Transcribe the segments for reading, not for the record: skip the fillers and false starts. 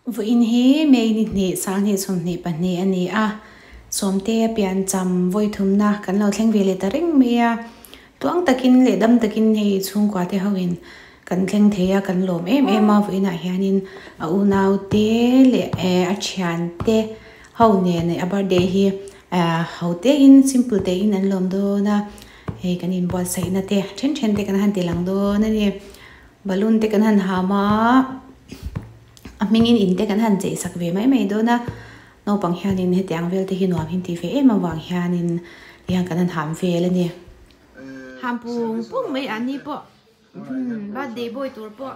Vawiin hi May ni hnih sanghnih sawmhnih pahnih a ni a, Sawmtea piancham vawi thumna kan lo thleng ve leh ta reng mai a, tluang takin leh dam takin hei chhungkua te hoin kan thleng thei a, kan lawm em em a, vawiinah hianin a unaute leh a thiante ho nen a birthday hi ho tein simple tein an lawm dawn a, hei kan inbuatsaihna te then then te kan han ti lang dawn a ni. Balloon te kan han ham a, a hmingin in te kan han chei sak ve mai mai dawn a, naupang hianin hetiang vel te hi nuam hi an ti ve em avang hianin tihian kan han ham vel a ni. Ham pung pung mai an ni pawh birthday boy tur pawh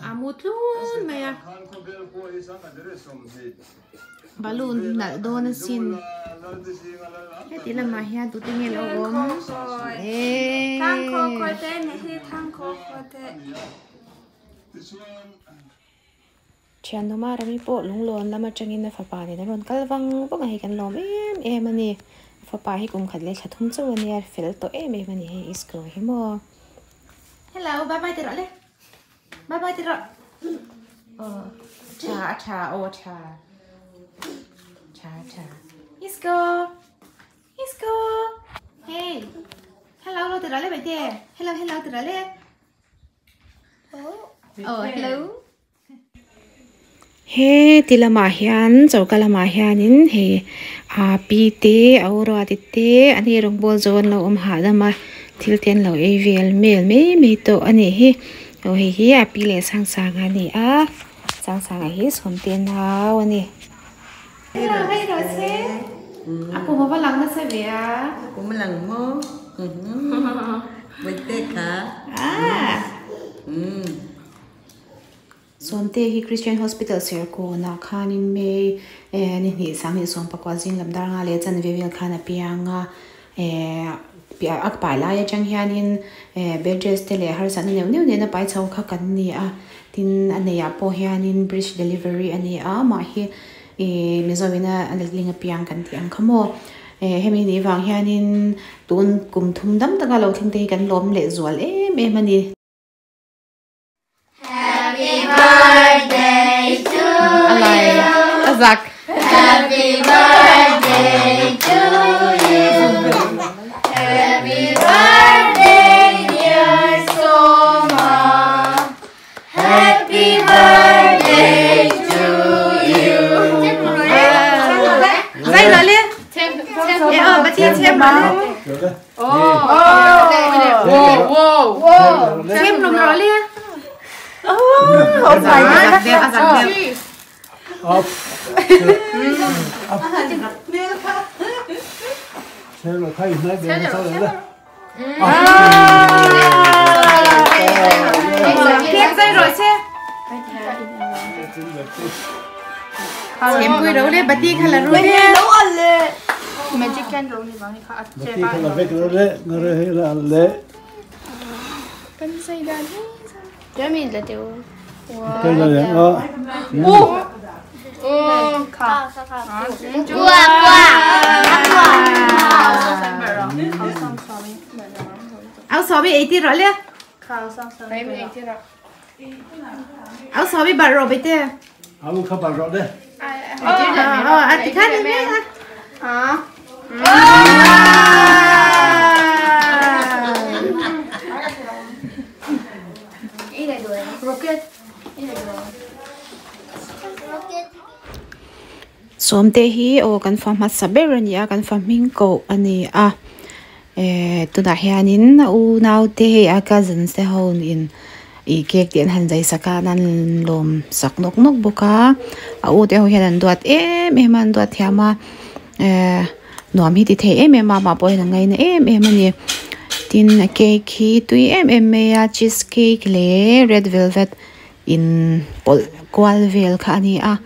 a mu tlun mai a. Balloon nalh dawn asin heti lamah hian tute nge lo awm eeee Thianawma Rami pawh lunglawn lam atangin a fapa nen a rawn kal vang vang a hei kan lawm em em a ni a fapa hi kum khat leh thla thum chauh a nia fel tawh em em a ni hei isko hi maw hello bye bye ti rawh le. Bye bye ti rawh. Oh, tha a tha aw tha. Tha tha. Isko. Isko. Hey. Hello lo ti rawh le baite. Hello hello ti rawh le. Oh, hello. He ti lamah hian choka lamah hianin hei aa pi te a u ruati te an hi rawngbawl zo an lo awm hahdam a thil te an lo ei vel mel mai mai tawh a nih hi aw hei hi a pi leh Sangsanga a ni a Sangsanga hi Sawmte nau a ni. A kum a va lang nasa ve a. A kum a lang maw? Bawihte kha. Sawmte hi Christian Hospital Serkawnah khanin May ni hnih sanghnih sawmpakua zing lam dar nga leh chanve vel khan a piang a, a pai lai atang hianin bed rest te leh harsatna neuh neuh nena pai chho kha kan ni a, tin a neiah pawh hianin bridge delivery a ni a, amah hi Mizoin a letling apiang kan tih ang kha maw. Hemi nih vang hianin tun kum thum dam taka lo thleng te hi kan lawm leh zual em em a ni. Happy birthday to you. Happy birthday to you. Happy birthday dear Soma. Happy birthday to you. Zai lo le. Áo xó bị ấy tiệt rõ le. Áo xó bị bà rộ bị tê. Ờ, à, thì khác đi nhé. Sawmte hi aw kan fa hmasa ber a ni a kan fa hming koh a ni a ehh tunah hianin a unaute hei a cousins te ho in ih cake te an han zai sak a an han lawm sak nawk nawk bawk a a u te ho hian an duat em em a an duat thiam a ehh nuam hi ti thei em em a amah pawh hian a ngaina em em a ni tin a cake hi tui em em mai a cheese cake leh red velvet in pawlh kual vel kha a ni a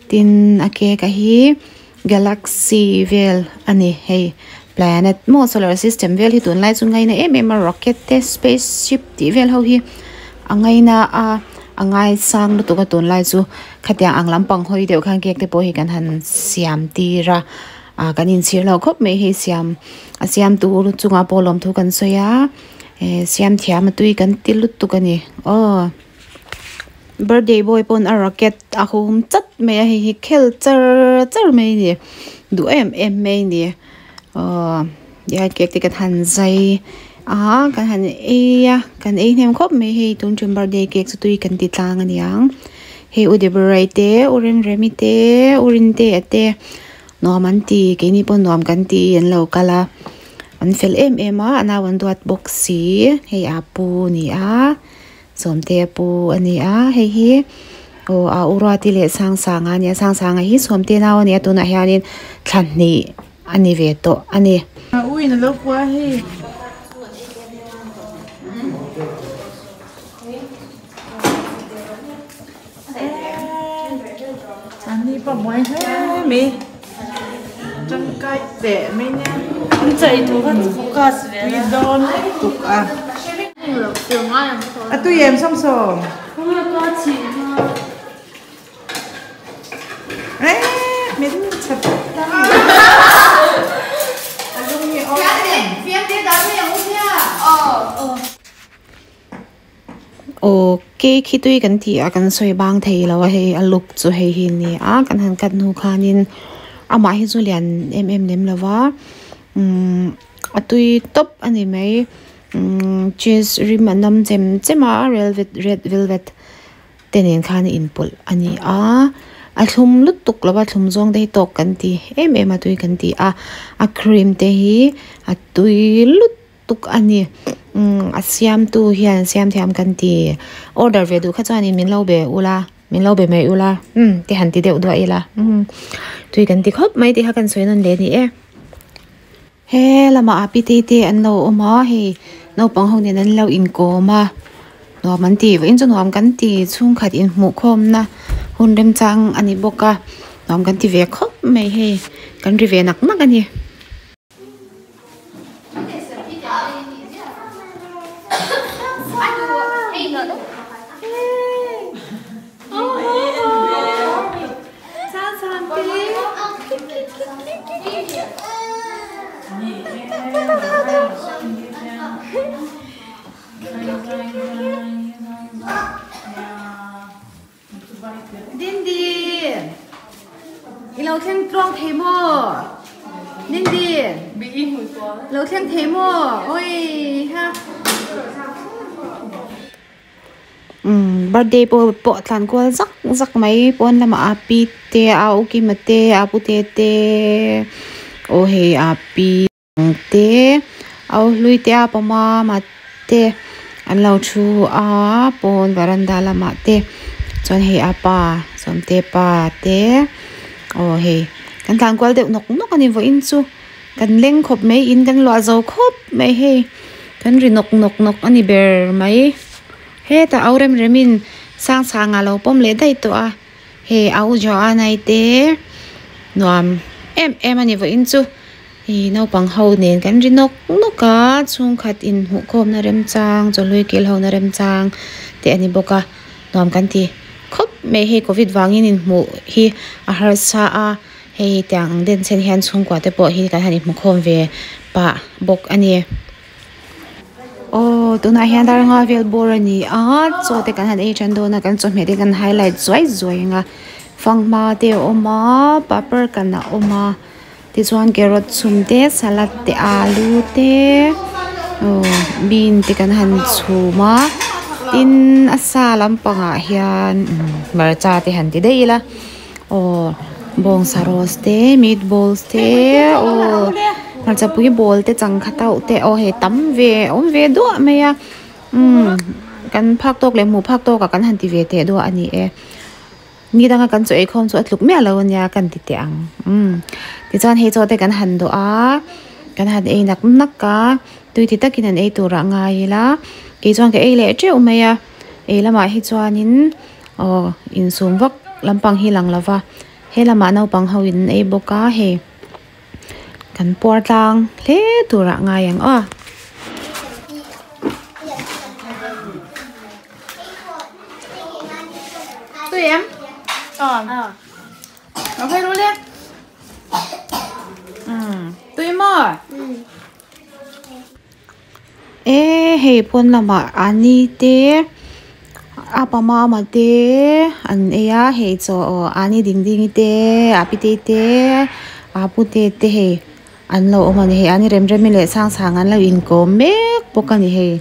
tin a cake a hi galaxy vel a ni hei planet maw solar system vel hi tunlai chu ngaina em em a rocket te space ship tih vel ho hi a ngaina a a ngaisang lutuk a tunlai chu khatiang ang lampang hawi deuh khan cake te pawh hi kan han siam tir a ah kan inchhir lo khawp mai hei siam a siam tur chungah pawh lawmthu kan sawi a eh siam thiam a tui kan ti lutuk a ni aw. Birthday boy pawn a racket a hum chat mai a hei hi khel char char mai a ni duh em em mai a ni aw tihian cake te kan han zai a kan han ei a kan ei hnem khawp mai hei tun tum birthday cake chu tui kan ti tlang a niang hei u Deborah-i te u Remremi te u Rintea te nuam an ti keini pawh nuam kan ti an lo kal a an fel em em a a nau an duat bawk si hei a pu a ni a. Sawmte pu a ni a hei hi aw a u Ruati leh Sangsanga a ni a Sangsanga hi Sawmte nau a ni a tunah hianin thla hnih a ni ve tawh a ni. A u in a lo kua hei. An ni pawh buai hle mai tangkai teh mai nia tui dawn lutuk a a tui em sawm sawm eh min chhe a lung hi aw Aw cake hi tui kan tih a kan sawi bang thei lo a hei a look chu hei hi a ni a kan han cut hnu khanin amah hi chu lian em em lem lo va umm a tui tawp a ni mai umm cheese rim a nam chem chem a red velvet te nen khan a inpawlh a ni a a thlum lutuk lo va thlum zawng te hi tawk kan ti em em a tui kan ti a a cream te hi a tui lutuk. tuk a ni umm a siamtu hian siam thiam kan ti order ve duh kha chuanin min lo be ula min lo be mai ula umm te han ti deuh duah ila umm tui kan ti khawp mai tih kha kan sawi nawn leh a ni e he lamah a pite te an lo awm a hei naupang ho nen an lo inkawm a nuam an ti vawiin chu nuam kan ti chhungkhat inhmuh khawmna hun remchang a ni bawk a nuam kan ti ve khawp mai hei kan ri ve nak nak a ni. Dindi i lo thleng tluang thei maw Dindi lo thleng thei maw oi ha umm birthday pawh pawh tlan kual zak zak mai pawn lamah a pi te a u kima te a pute te aw hei a pi. Te a u hlui te a pawm a te an lo thu a pawn varanda lamah te chuan hei a pa sawmte pa te aw hei kan tlan kual deuh nawk nawk a ni vawiin chu kan leng khawp mai in kan luah zo khawp mai hei kan ri nawk nawk nawk a ni ber mai hetah au rem rem in sang sang ah lo pawm leh daih tawh a. Hei a u Joanna-i te nuam em em a ni vawiin chu ih naupang ho nen kan ri nawk nawk a chhungkhat inhmuh khawmna remchang chawhlui kil ho na remchang te a ni bawk a nuam kan ti khawp mai hei covid vangin inhmuh hi a harsa a hei tiang ang den chen hian chhungkua te pawh hi kan han inhmu khawm ve pah bawk a ni. Aw tunah hian dar nga vel bawr a ni a chaw te kan han ei tan dawn a kan chawhmeh te kan highlight zuai zuai ang a fanghma te a awm a papar kan a awm a tichuan carrot chhum te salad te alu te aw bean te kan han chhum a tin a sa lampangah hian hmarcha te han ti daih ila. Aw bawngsa roast te meatballs te aw hmarchapui ball te changkha tauh te aw hei tam ve awm ve duah mai a umm kan phak tawk leh hmuh phak tawk ah kan han ti ve teh duah a ni e ni danga kan chaw ei khawm chu a tluk miah lo a nia kan ti teh ang umm tichuan hei chaw te kan han dawh a kan han ei nak nak a tui ti takin an ei turah ngai ila kei chuan ka ei leh teuh mai a ei lamah hi chuanin. Aw insum vak lampang hi lang lova he lamah naupang ho in an ei bawk a hei kan puar tlang hle turah ngai ang aw. Tui em? Ờ. Nó hơi luôn đi. Ừ, tui maw? E hei pawn lamah ani te. Apa mama te an ei a hei chaw aw ani ding ding te a pitei te a pute te hei an lo awm a ni hei ani rem rem leh sang sang an lo inkawm mek bawk a ni hei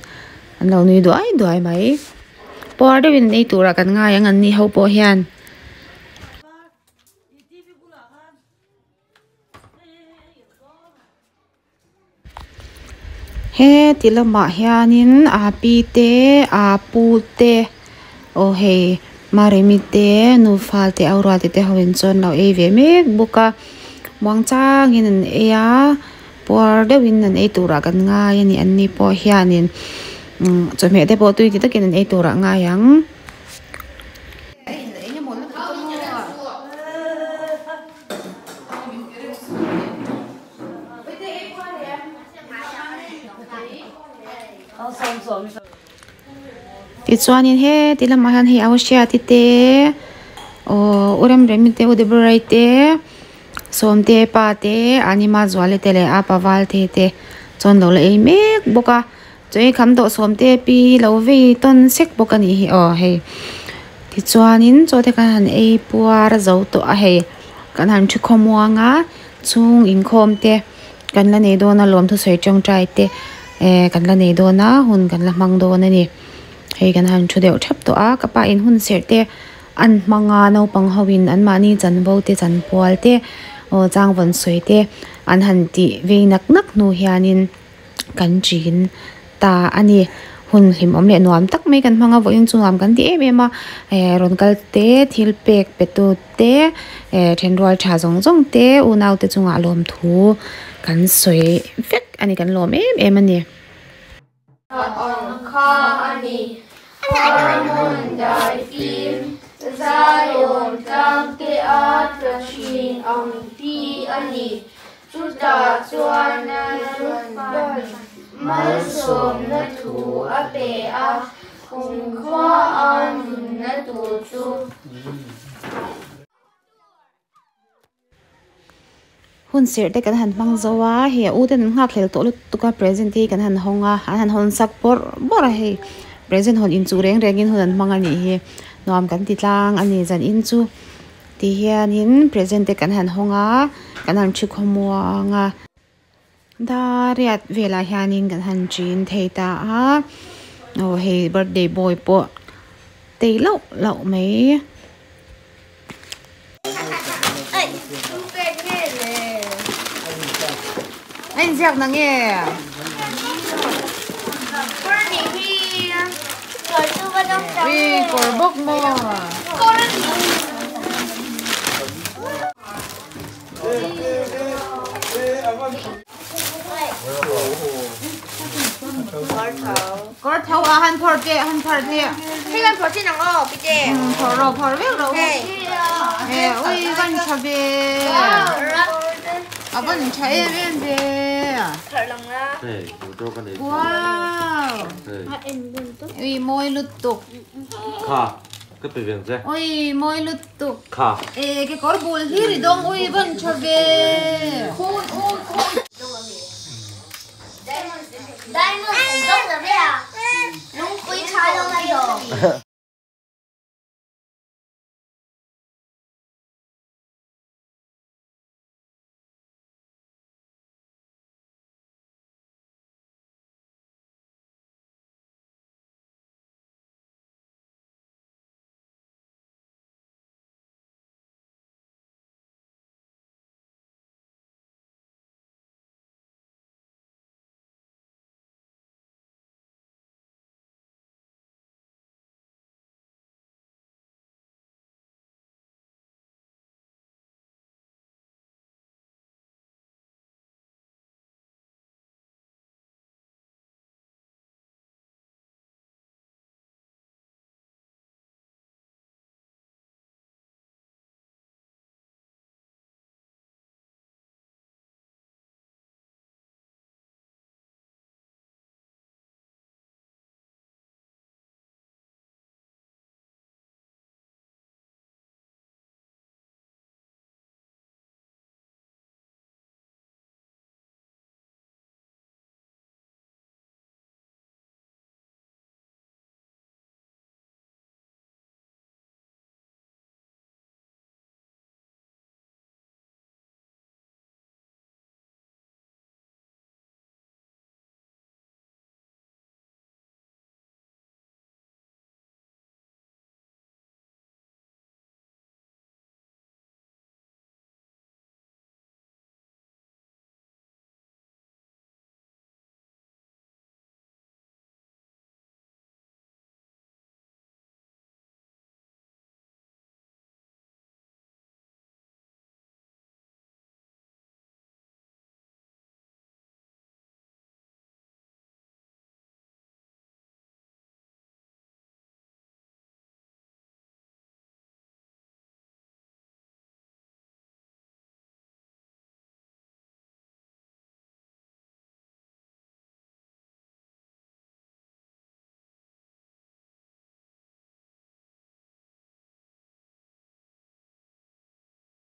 an lo nui duai duai mai puar deuhin an ei turah kan ngai ang an ni ho pawh hian. He ti lamah hianin aa pi te aa pu te aw hei maremi te nufa te au rual te te ho in chuan lo ei ve mek bawk a muang changin an ei a puar deuhin an ei turah kan ngai a ni an ni pawh hianin umm chawhmeh te pawh tui ti takin an ei turah a ngai ang. Tichuanin heti lamah hian hei au hriati te aww u remremi te u deborah-i te sawmte pa te anima zuali te leh a paval te te chuan lo la ei mek bawk a chaw ei kham tawh sawmte pi lo vei tawn sek bawk a nih hi aw hei tichuanin chaw te kan han ei puar zo tawh a hei kan han thi khawmuang a chhung inkhawm te. Kan la nei dawn a lawm thusawi tawngtai te eh kan la nei dawn a hun kan la hmang dawn a ni hei kan han thu deuh thap tawh a ka pa in hun serh te an hmang a naupang ho in an mahni chanvo te chanpual te aw changvawn sawi te an han tih vei nak nak hnu hian in kan chin ta a ni. Hun hlimawm leh nuam tak mai kan hmang a vawiin chu nuam kan ti em em a eh rawn kal te thil pek pe tu te eh thenrual tha zawng zawng te unau te chungah lawmthu kan sawi vek a ni kan lawm em em a ni. Ang kha a ni. Harmun daifim Zion tlang te a tla thin ang ti a ni. Chutah chuan Lalpan malsawmna thu a pe a, kumkhua a nunna tur chu. Hun serh te kan han hmang zo a, hei a u ten an nghak hlel tawh lutuk a present te hi kan han hawng a, an han hawn sak bawrh bawrh a hei present hawn inchuh reng rengin hun an hmang a nih hi nuam kan ti tlang a ni zan in chu. Ti hianin present te kan han hawng a, kan han thi khawmuang a. Dariat velah hianin kan han chin thei ta a, aw hei birthday boy pawh tei lauh lauh mai. A inziak na nge? Ui kawr bawk maw? Kawr tho a han phawrh teh han phawrh teh. Hei kan phawrh chin ang aw pite. Phawrh rawh phawrh vek rawh. He ui van tha ve. A van tha em em ve. Wow. Ui mawi lutuk. Kha ka pe veng che. Ui mawi lutuk. Kha. E ke kawr bul hi ri dawng ui van tha ve. Diamond. Diamond.